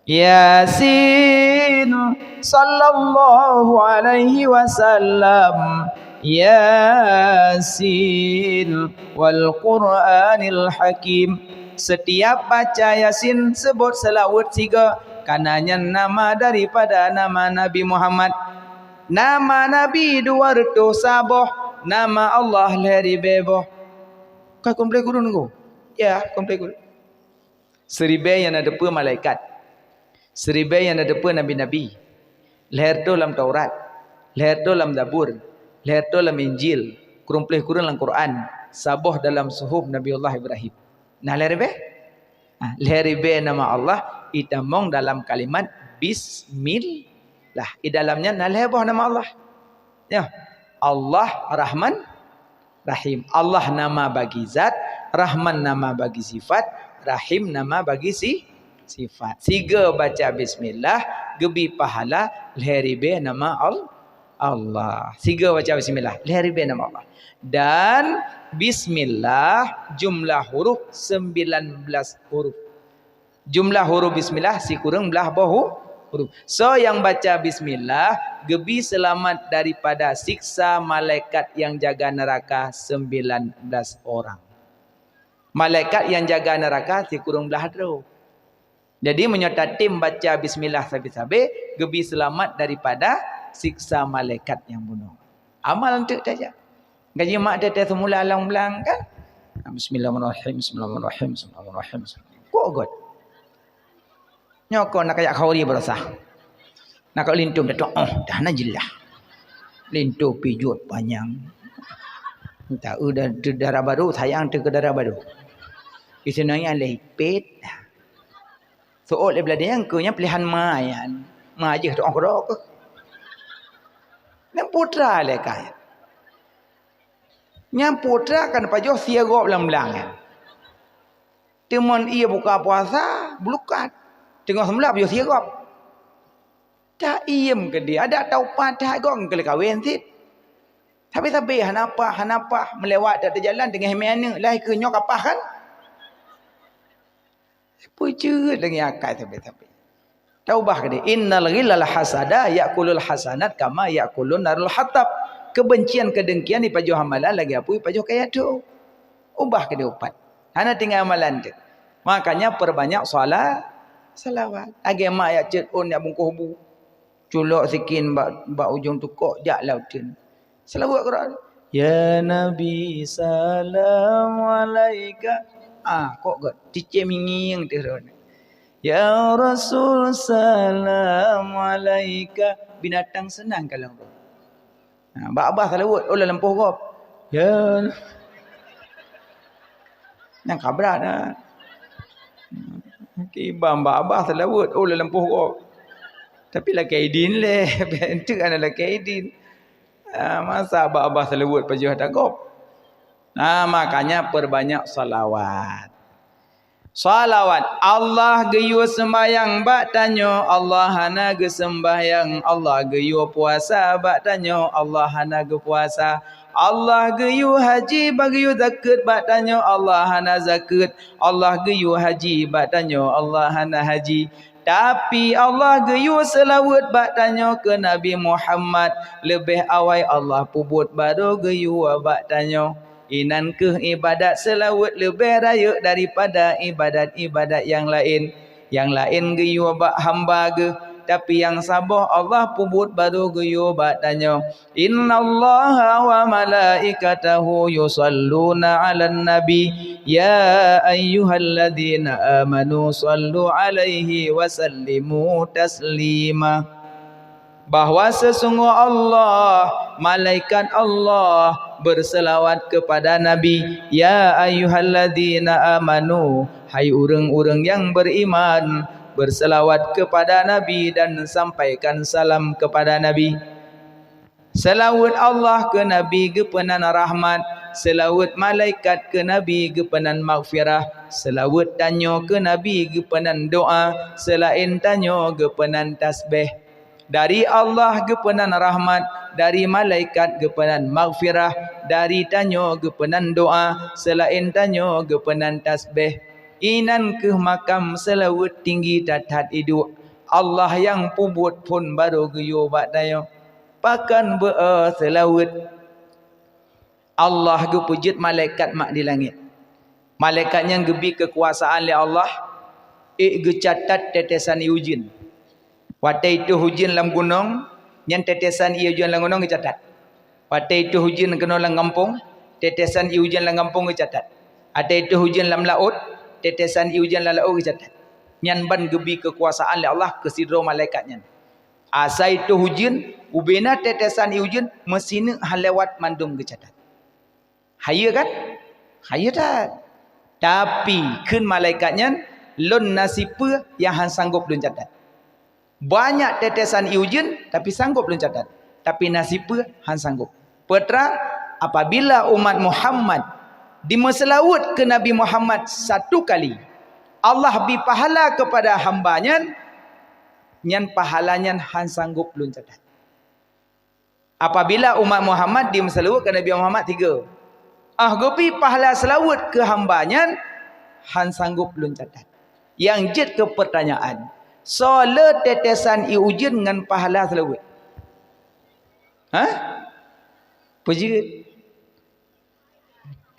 Yasin, sallallahu alaihi wasallam. Yasin, wal Qur'anil Hakim. Setiap baca Yasin, sebut selawat siga, karena nyan nama daripada nama Nabi Muhammad. Nama Nabi dua reutôh saboh, nama Allah lhèe ribèe boh. Ka kumpulai gurun ko? Ya, kumpulai gurun. Siribèe nyang na teupeue malaikat. Siribèe nyang na teupeue nabi-nabi. Lhèe reutôh lam Taurat, lhèe reutôh lam Zabur, lhèe reutôh lam Injil, kureueng plôh kureueng lam Quran, saboh dalam suhuf Nabiullah Ibrahim. Na lhèe ribèe? Ha, lhèe ribèe nama Allah itamong dalam kalimat bismillah. I dalam nyan na lhèe boh nama Allah. Ya. Allah Rahman Rahim. Allah nama bagi zat, Rahman nama bagi sifat, Rahim nama bagi si-, sifat. Siga baca bismillah, geubri pahala lhèe ribèe nama Al-, Allah. Siga baca bismillah, lhèe ribèe nama Allah. Dan bismillah jumlah huruf sembilan belas huruf. Jumlah huruf bismillah sikureueng blah boh hu-, huruf. Soe nyang baca bismillah, geubri seulamat daripada siksa malaikat nyang jaga neuraka sembilan belas orang. Malaikat nyang jaga neuraka sikureueng blah droe. Jadi, meunyoe tatem baca bismillah sabe-sabe, geubri seulamat daripada siksa malaikat nyang bunoe. Amal eunteuk tajak. Gaji mak teuh-teuh seumula lam blang kan? Bismillahirrahmanirrahim, bismillahirrahmanirrahim, bismillahirrahmanirrahim. Kok göt? Nyoe kon na kajak khauri beurasah. Na kajak linto, dah, oh, dah na jeulaih. Linto pijot panyang. Entah, eh, dah, dah, darah baru, sayang teuh keu darah baru. Di sinoe nyan lé ipét. Seuôt lé bladée nyang keu nyan pilihan ma nyan. Ma jih tu'oh keudroe keuh. Nyan putra lé ka nyan. Nyan putra kan pajoh sie gob lam blang nyan. Teuma ie buka puasa, beulukat. Teungoh seumula pajoh sie gob. Taiem keudeh, adak taupat that gob keu lheueh kawen cit. Sabe-sabe hana paih, hana paih, meulewat that teujalan teungoh mé aneuk, lahé keu nyoe ka paih kan? Peue jeuet lagèe akai sabe-sabe. Taubah keudeh. Innal ghillal hasada ya'kulul hasanat kama ya'kulun narul hatab. Kebencian, kedengkian ipajoh amalan lagèe apui ipajoh kayèe tho. Ubah keudeh upat. Hana tinggai amalan teuh. Makanya perbanyak sala-, salawat. Lagèe mak jak ceuet ôn jak bungkôh bu. Culok sikin bak, bak ujong tukok jak lam uteuen. Seulaweuet keudroe. Ya Nabi, salam alaika. Ah, kok göt? Cicém ngieng teuh droe. Ya Rasul, salam alaika. Binatang seunang kalon droe. Ha, bak babah seulaweuet, oh, lam lampôh gob. Ya. Nyang ka brat, ha. Kiban bak babah seulaweuet, oh, lam lampôh gob. Tapi lakèe idin lé, enteuk hana lakèe idin. Ah, masa bak babah seulaweuet pajoh ata gob. Nah, makanya perbanyak salawat. Salawat. Allah geuyue seumbahyang bak tanyoe, Allah hana geuseumbahyang. Allah geuyue puasa bak tanyoe, Allah hana geupuasa. Allah geuyue haji, bak geuyue zakeuet bak tanyoe, Allah hana zakeuet. Allah geuyue haji bak tanyoe, Allah hana haji. Tapi Allah geuyue seulaweuet bak tanyoe keu Nabi Muhammad, leubeh awai Allah peubuet barô geuyue bak tanyoe. Inan kheueh ibadat seulaweuet leubeh rayeuk daripada ibadat-ibadat nyang laén. Nyang laén geuyue bak hamba geuh, tapi nyang saboh Allah peubuet barô geuyue bak tanyoe. Innallaha wa malaikatahu yusalluna 'alan nabi, ya ayyuhalladzina amanu sallu 'alaihi wa sallimu taslima. Bahwa sesungguh Allah, malaikat Allah berselawat kepada Nabi, ya ayyuhalladzina amanu, hai ureuëng-ureuëng nyang beriman, berselawat kepada Nabi dan sampaikan salam kepada Nabi. Seulaweuet Allah keu Nabi geupeunan rahmat, seulaweuet malaikat keu Nabi geupeunan maghfirah, seulaweuet tanyoe keu Nabi geupeunan doá, seulaén tanyoe geupeunan tasbeh. Dari Allah geupeunan rahmat, dari malaikat geupeunan maghfirah, dari tanyoe geupeunan doá, seulaén tanyoe geupeunan tasbeh. Inan kheueh makam seulaweuet tinggi that-that iduek. Allah nyang peubuet phon barô geuyue bak tanyoe. Pakon beu-o seulaweuet. Allah geupeujeuet malaikat mak di langét. Malaikat nyan geubri keukuasaan lé Allah, ék geucatat tetesan ié ujeuen. Watée itôh ujeuen lam gunong, nyan tetesan ié ujeuen lam gunong geucatat. Watée itôh ujeuen keunoe lam gampông, tetesan ié ujeuen lam gampông geucatat. Watée itôh ujeuen lam laôt, tetesan ié ujeuen lam laôt geucatat. Nyan ban geubri keukuasaan lé Allah keu sidroe malaikat nyan. Asai itôh ujeuen, ubena tetesan ié ujeuen meusineuk han lewat mandum geucatat. Hayeue kan? Hayeue that. Tapi kheun malaikat nyan, "Lôn na sipeue nyang han sanggob lôn catat. Banyak tetesan ié ujeuen, tapi sanggob lôn catat. Tapi na sipeue han sanggob." Peue teuma, apabila umat Muhammad dimeuseulaweuet keu Nabi Muhammad satu kali, Allah bri pahala keupada hamba nyan, nyan pahala nyan han sanggob lôn catat. Apabila umat Muhammad dimeuseulaweuet keu Nabi Muhammad tiga, ah geubri pahala seulaweuet keu hamba nyan, han sanggob lôn catat. Nyang jeuet keu peurtanyaan, soe le tetesan ié ujeuen ngon pahala seulaweuet? Hah? Peue jeuet?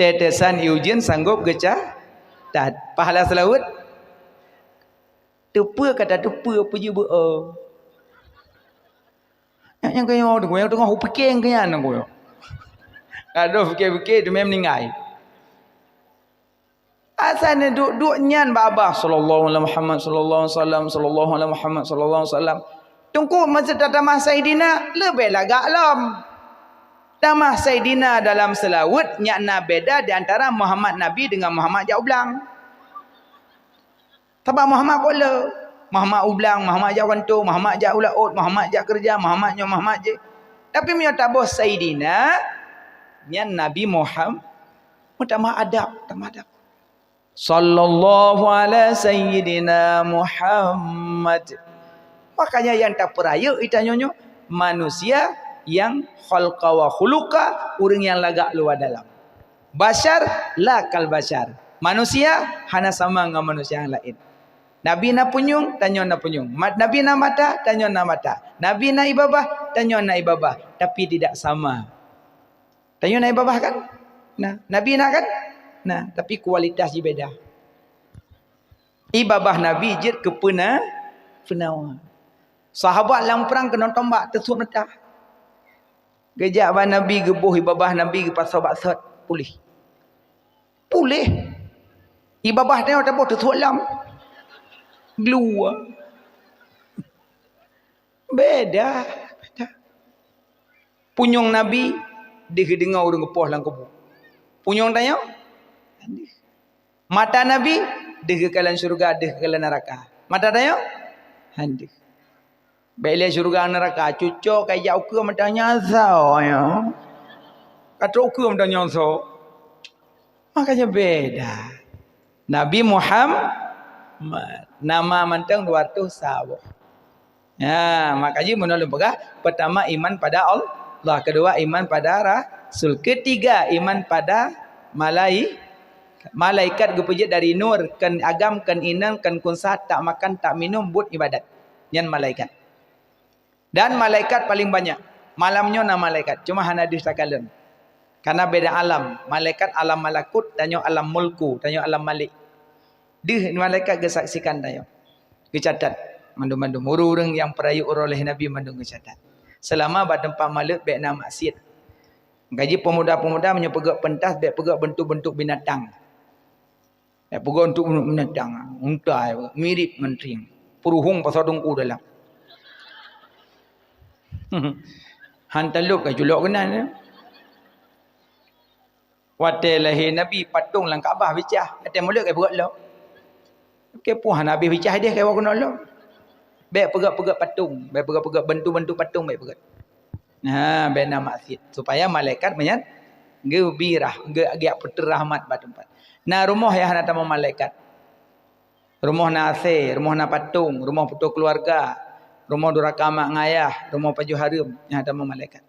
Tetesan ié ujeuen sanggob geucatat. Pahala seulaweuet? Teupeue kata teupeue, peue jeuet beu-o. Nyan, nyan keuh nyoe, nyang teungoh upike keuh nyan keuh nyoe. Adoh, pike-pike teuma meuninggai. Asai neuduek-duek nyan babah, "Sallallahu ala Muhammad, sallallahu alaihi wasallam, sallallahu ala Muhammad, sallallahu alaihi wasallam." Teungku, masa tatamah Saidina, leubeh lagak lom. Tamah Saidina dalam seulaweuet, nyan na beda di antara Muhammad Nabi dengan Muhammad jak u blang. Sabab Muhammad kok le, Muhammad u blang, Muhammad jak u kantô, Muhammad jak u laôt, Muhammad jak keureuja, Muhammad nyoe, Muhammad jih. Tapi meunyoe taboh Saidina, nyan Nabi Muhammad, meutamah adab, tamah adab. Sallallahu ala sayyidina Muhammad. Makanya nyang tapeurayeuk geutanyoe nyoe manusia nyang khalqa wa khuluqa, ureuëng nyang lagak luwa dalam. Basyar la kal basyar. Manusia hana sama ngon manusia nyang laén. Nabi na punyueng, tanyoe na punyueng. Mat-, Nabi na mata, tanyoe na mata. Nabi na ié babah, tanyoe na ié babah. Tapi tidak sama. Tanyoe na ié babah kan? Nah, Nabi na kan? Nah, tapi kualitas jih beda. Ié babah Nabi jeuet keu peuna-, peunawa. Sahabat lam prang keunong tombak teusuet meuta. Geujak bak Nabi, geuboh ié babah Nabi, geupasoe bak sot, puléh. Puléh. Ié babah tanyoe taboh teusuet lom. Gluwa. Beda, beda. Punyueng Nabi deuh geudeungoe ureuëng geupoh lam kubu. Punyueng tanyoe? Hana. Mata Nabi deuh geukalon syeuruga, deuh geukalon neuraka. Mata tanyoe? Hana. Bék lé syeuruga neuraka, cuco ka jak ukeue mata nyan soe nyoe. Ka trok ukeue mata nyan soe. Makanya beda. Nabi Muhammad, nama mantong dua ratus saboh. Ya, makajih meunan lôn peugah, pertama iman pada Allah, kedua iman pada Rasul, ketiga iman pada malai-, malaikat geupeujeuet dari nur, kon agam, kon inong, kon kunsa, tak makan, tak minum, buet ibadat. Nyan malaikat. Dan malaikat paling banyak. Malam nyoe na malaikat, cuma hana deuh takalon. Karena beda alam. Malaikat alam malakut, tanyoe alam mulku, tanyoe alam malik. Deuh malaikat geusaksikan tanyoe. Geucatat mandum-mandum. Ureuëng-ureuëng nyang peurayeuk uroe lhée Nabi mandum geucatat. Seulama bak teumpat maleuet bék na maksiet. Gaji peumuda-peumuda meunyoe peugét peuntas bék peugét beuntuk-beuntuk binatang. Eh, peugah untuk binatang, unta, mirip ngon trieng. Peuruhong pasal dungku dalam. Han talop ka culok keunan, ya. Watée lahé Nabi, patong lam Kaabah bicah, watée mulod ka peugah lom. Oke, puah Nabi bicah deh ka keunoe lom. Bék peugah-peugah patong, bék peugah-peugah bantu-bantu patong, bék peugah. Nah, bék na maksiet. Supaya malaikat meunyan geubirah, ge-, geujak peuteurahmat bak teumpat. Na rumoh nyang hana tamong malaikat. Rumoh na asée, rumoh na patong, rumoh putôh keuluwarga, rumoh duraka mak ngon ayah, rumoh pajoh hareuem, nyang hana tamong malaikat.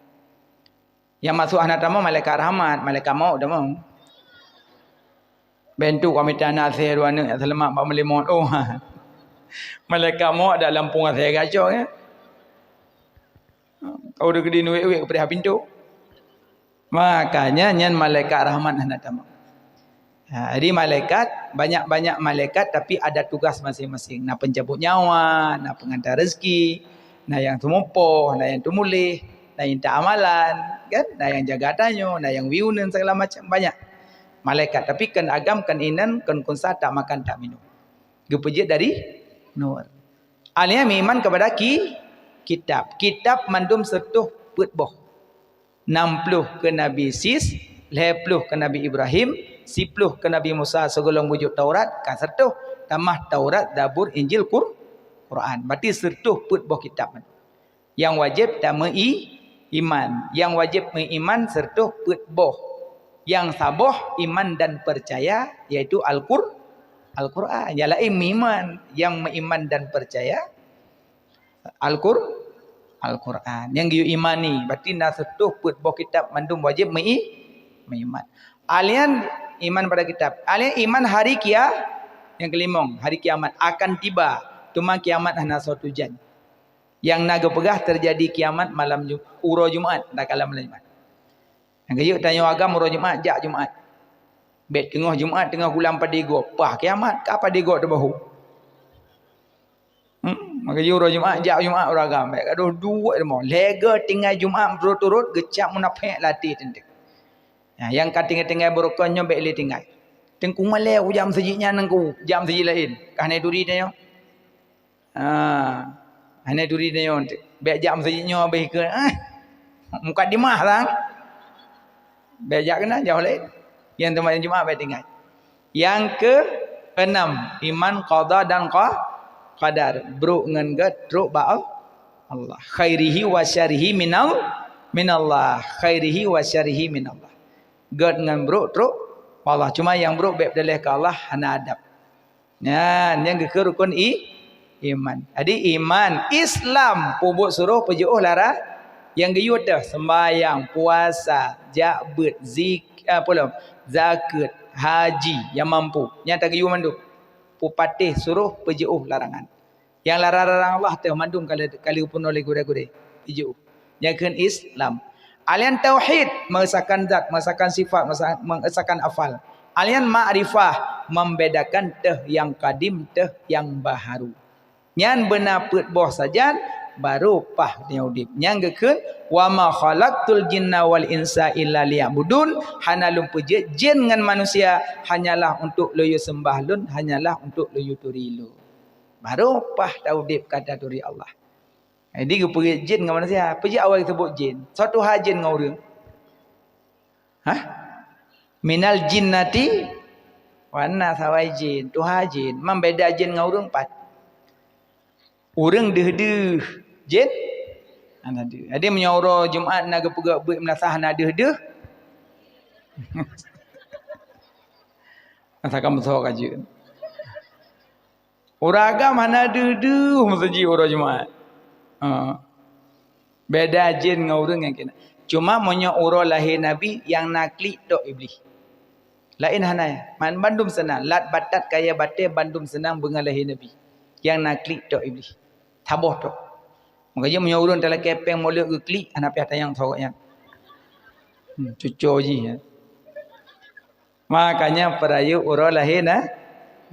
Nyang masuk hana tamong malaikat rahmat, malaikat maut tamong. Bentuk kami tana asée dua aneuk nyang seulamat bak meulimot. Oh. Malaikat maut dak lampung asée gacok, ya. Kau udah gede nuwek-wek keupeudeh pintu. Makanya nyan malaikat rahmat hana tamong. Ha, jadi malaikat, banyak-banyak malaikat tapi ada tugas masing-masing. Na pencabut nyawa, na pengantar rezeki, na nyang teumupôh, na nyang teumuléh, na nyang ta amalan, kan? Na nyang jaga tanyoe, na nyang viewing segala macam, banyak malaikat. Tapi kon agam, kon inan, kon kunsa, tak makan, tak minum. Geupeujeuet dari nur. Alèh meuiman kepada ki-, kitab. Kitab mandum siratoh peuet boh. Nam ploh keu Nabi Sis, lhèe ploh keu Nabi Ibrahim, siploh keu Nabi Musa sigohlom geujok Taurat, ka siratoh, tamah Taurat, Zabur, Injil, Qur-, Quran. Berarti siratoh peuet boh kitab. Nyang wajéb tameu-i-, iman. Nyang wajéb meuiman siratoh peuet boh. Nyang saboh iman dan percaya, yaitu Al-Qur-, Al-Quran. Nyang laén meuiman, nyang meuiman dan percaya Al-Qur-, Al-Quran. Nyang geuyue imani, berarti na siratoh peuet boh kitab mandum wajéb meu-i-, meuiman. Alèh nyan iman pada kitab. Alèh nyan iman hari kia-, nyang keulimong, hari kiamat akan tiba. Teuma kiamat hana soe tujan. Nyang na geupeugah teujadi kiamat malam Jum-, uroe Jumat, takalon malam Jumat. Nyang geuyue tanyoe agam uroe Jumat, jak Jumat. Bèk teungoh Jumat, teungoh gulam padé gob, paih kiamat, ka padé gob teubahô. Hmm, maka jih uroe Jumat, jak Jumat ureueng agam. Bèk gadoh duek teuma. Lhèe goe tinggai Jumat beurturot-turot, geucap munafék lam até teuntèe. Nah, nyang ka tinggai-tinggai beurukon nyoe bèk lé tinggai. Teungku malèe kujak meuseujid nyan teungku, jak meuseujid laén. Ka hana turi tanyoe. Ha, hana turi tanyoe. Bèk jak meuseujid nyoe abéh keu, eh, mukadimah sang. Bèk jak keunan, jauh laén. Nyang teuma Jumat bèk tinggai. Nyang keuenam, iman qada dan qa-, qadar. Brok ngon gèt trok bak Al-, Allah. Khairihi wa syarrihi minal-, minallah. Khairihi wa syarrihi minallah. Gèt ngon brok trok bak Allah. Cuma nyang brok bèk peudaléh keu Allah, hana adab. Nyan, nyang geukheun rukun i-, iman. Jadi, iman, Islam, peubuet suroh, peujiôh larang, nyang geuyue teuh, seumbahyang, puasa, jak beuet, zik-, eh, apa lom, zakeuet, haji, nyang mampu. Nyan tageuyue mandum. Peupatéh suroh, peujiôh larangan. Nyang larang-larang Allah teuh mandum ka lheueh, ka lheueh peunoh lé gurèe-gurèe. Peujiôh. Nyan kheun Islam. Alèh nyan tauhid, mengesahkan zat, mengesahkan sifat, mengesah-, mengesahkan afal. Alèh nyan makrifah, membedakan teuh nyang kadim, teuh nyang baharu. Nyan beuna peuet boh sajan, baru paih tanyoe udép. Nyan geukheun, "Wa ma khalaqtul jinna wal insa illa liya'budun." Hana lôn peujeuet jén ngon manusia, hanyalah untuk lôn yue seumbah lôn, hanyalah untuk lôn yue turi lôn. Baru paih taudép ka taturi Allah. Jadi geupeujeuet jén ngon manusia. Peue jeuet awai geuseubut jén? Soe tuha jén ngon ureueng? Hah? Minal jinnati wan nas, awai jén, tuha jén. Man beda jén ngon ureueng pat. Ureueng deuh-deuh, jén hana deuh. Jadi meunyoe uroe Jumat na geupeugah beuet meunasah hana deuh-deuh. Masa ka meusoe ka jeuet. Ureueng agam hana deuh-deuh meuseujid uroe Jumat. Ha. Beda jén ngon ureueng nyang keunan. Cuma meunyoe uroe lahé Nabi, nyang na klik tok Iblih. Laén hana, man bandum seunang. Lat batat kayèe batèe bandum seunang beungoh lahé Nabi. Nyang na klik tok Iblih. Saboh tok. Maka jeuet meunyoe ureueng talakèe pèng mulod geuklik, hana piah tanyong soe nyan. Hmm, cuco jih, ya. Makanya peurayeuk uroe lahé na-,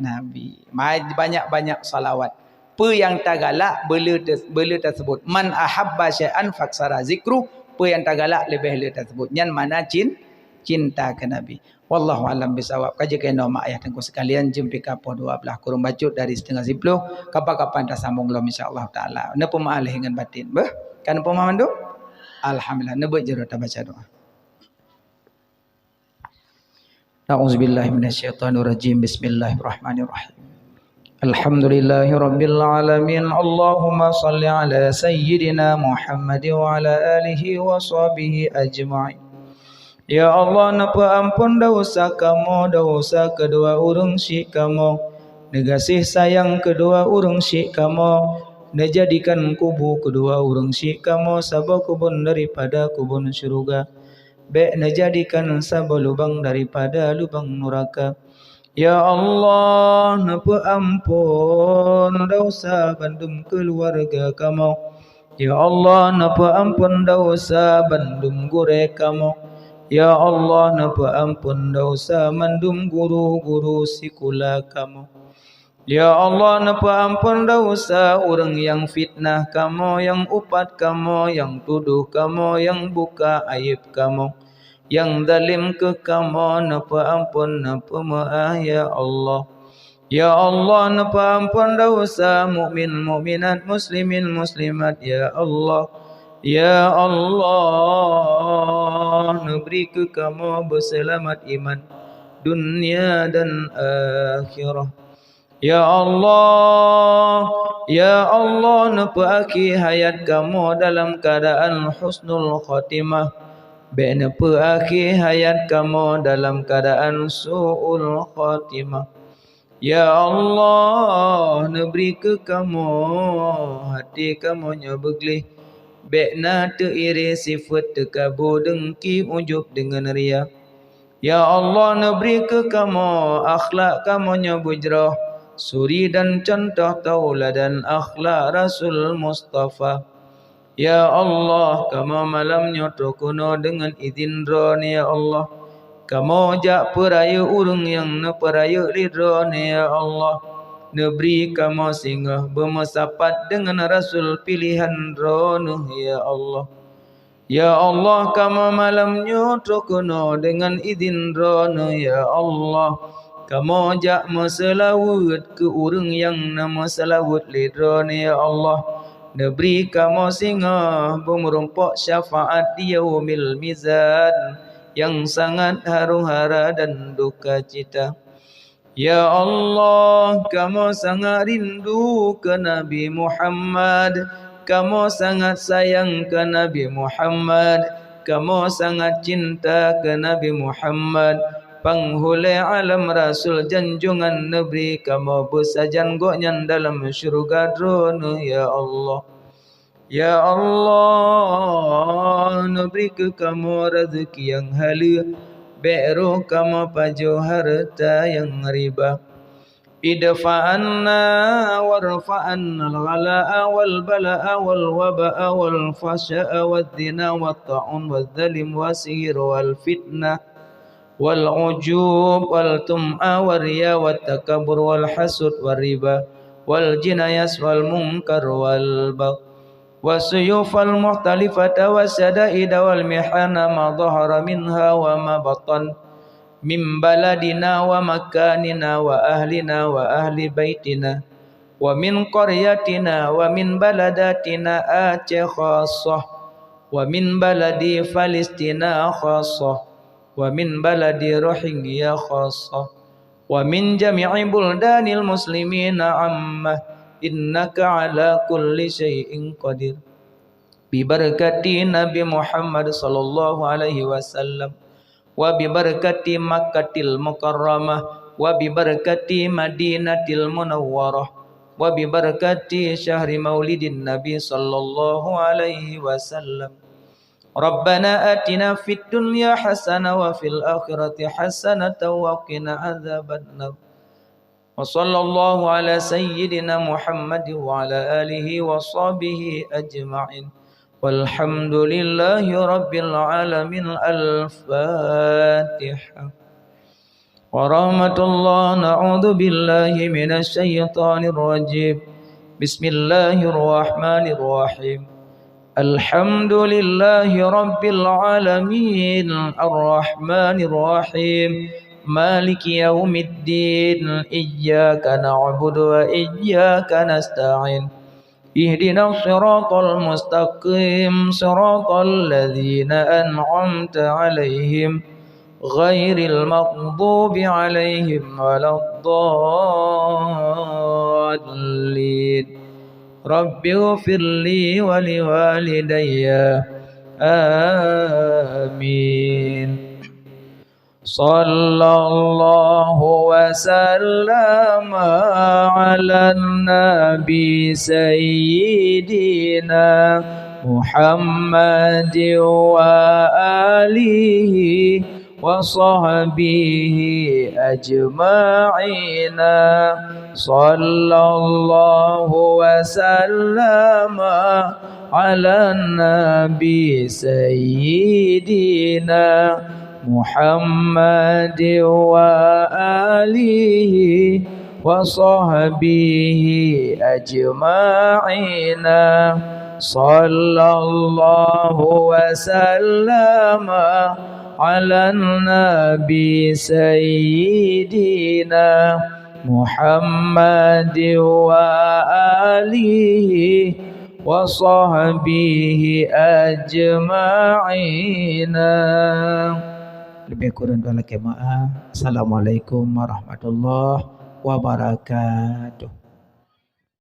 Nabi. Mai banyak-banyak salawat. Peue nyang tagalak, beuleu te-, beuleu taseubut. "Man ahabba syai'an faksara zikruh." Peue nyang tagalak leubeh lé taseubut. Nyan makna cin-, cinta keu Nabi. Wallahu a'lam bissawab. Ka jeuet keunoe mak ayah teungku sekalian, jeuem pih ka poh dua blah kureueng bacut dari siteungoh siploh. Kapan-kapan tasambong lom insya Allah taala. Neupeumaaf lahé ngon batén. Beuh, ka neupeumaaf mandum? Alhamdulillah. Neubeuet jaroe tabaca doa. A'udzubillahi minasyaitonirrajim. Bismillahirrahmanirrahim. Alhamdulillahirabbil alamin. Allahumma shalli ala sayyidina Muhammad wa ala alihi wa sahbihi ajma'in. Ya Allah, neupeuamphon desya kamoe, desya keudua ureueng syik kamoe. Neugaséh sayang keudua ureueng syik kamoe. Neujadikan kubu keudua ureueng syik kamoe saboh keubon daripada keubon syeuruga. Bèk neujadikan saboh lubang daripada lubang nuraka. Ya Allah, neupeuamphon desya bandum keuluwarga kamoe. Ya Allah, neupeuamphon desya bandum gurèe kamoe. Ya Allah, neupeuamphon desya mandum guru-guru sikula kamoe. Ya Allah, neupeuamphon desya ureuëng nyang fitnah kamoe, nyang upat kamoe, nyang tudoh kamoe, nyang buka aieb kamoe, nyang zalim keu kamoe, neupeuamphon, neupeumeuáh, ya Allah. Ya Allah, neupeuamphon desya mukmin mukminat, muslimin muslimat, ya Allah. Ya Allah, neubri keu kamoe beuseulamat iman dunia dan akhirat. Ya Allah, ya Allah, neupeuakhé hayat kamoe dalam keuadaan husnul khatimah. Bék neupeuakhé hayat kamoe dalam keuadaan su'ul khatimah. Ya Allah, neubri keu kamoe até kamoe nyoe beugleh. Bék na teuiré sifeuet teukabu, deungki, ujub deungon ria. Ya Allah, neubri keu kamoe akhlak kamoe nyoe beujroh, suri dan cuntoh tauladan akhlak Rasul Mustafa. Ya Allah, kamoe malam nyoe troh keunoe deungon idhin Droeneuh, ya Allah. Kamoe jak peurayeuk ureuëng nyang neupeurayeuk lé Droeneuh, ya Allah. Neubri kamoe singoh beumeusapat deungon Rasul piléhan Droeneuh, ya Allah. Ya Allah, kamoe malam nyoe troh keunoe deungon idhin Droeneuh, ya Allah. Kamoe jak meuseulaweuet keu ureuëng nyang na meuseulaweuet lé Droeneuh, ya Allah. Neubri kamoe singoh beumeurumpok syafaat di Yaumil Mizan nyang sangat haru hara dan duka cita. Ya Allah, kamoe sangat rindu keu Nabi Muhammad, kamoe sangat sayang keu Nabi Muhammad, kamoe sangat cinta keu Nabi Muhammad, panghulée alam rasul janjongan neubri kamoe beusajan gobnyan dalam syeuruga Droeneuh, ya Allah. Ya Allah, neubri keu kamoe raseuki nyang haleue, bék roh kamoe pajoh hareuta nyang riba. Idfa 'anna warfa 'anna al-ghala'a wal bala'a wal waba'a wal fahsya'a waz zina wat ta'un waz zalim was sihir wal fitnah wal ujub wal tum'a war riya wat takabbur wal hasud war riba wal jinayas wal munkar wal bagh. Wasuyufal mukhtalifata wasyada'ida wal mihana ma dhahara minha wa ma batan, min baladina wa makanina wa ahlina wa ahli baitina, wa min qaryatina wa min baladatina Aceh khassah, wa min baladi Palestina khassah, wa min baladi Rohingya khassah, wa min jami'i buldanil muslimina 'ammah, innaka 'ala kulli syai'in qadir. Bi barakati Nabi Muhammad sallallahu alaihi wasallam, wa bi barakati Makkatil Mukarramah, wa bi barakati Madinatil Munawwarah, wa bi barakati syahri maulidin Nabi sallallahu alaihi wasallam. Rabbana atina fid dunya hasanah wa fil akhirati hasanah wa qina adzabannar. Wa sallallahu ala sayyidina Muhammad wa ala alihi wa sahbihi ajma'in. Walhamdulillahi rabbil alamin. Al-Fatihah. Wa rahmatullah, na'udzu billahi minasy syaithanir rajim. Bismillahirrahmanirrahim. Alhamdulillahi rabbil alamin. Arrahmanirrahim. Maliki yaumiddin. Iyyaka na'budu wa iyyaka nasta'in. Ihdinas siratal mustaqim, siratal ladzina an'amta 'alaihim, ghairil maghdubi 'alaihim waladdallin. Rabbighfirli wa liwalidayya. Amin. Sallallahu wa sallama 'alan nabi sayyidina Muhammadin wa alihi وصحبه أجمعين. صلى الله وسلم على النبي سيدنا محمد وآله وصحبه أجمعين. صلى الله وسلم على النبي سيدنا محمد وآله وصحبه أجمعين. Lebih kurang dua lakée maaf. Assalamualaikum warahmatullahi wabarakatuh.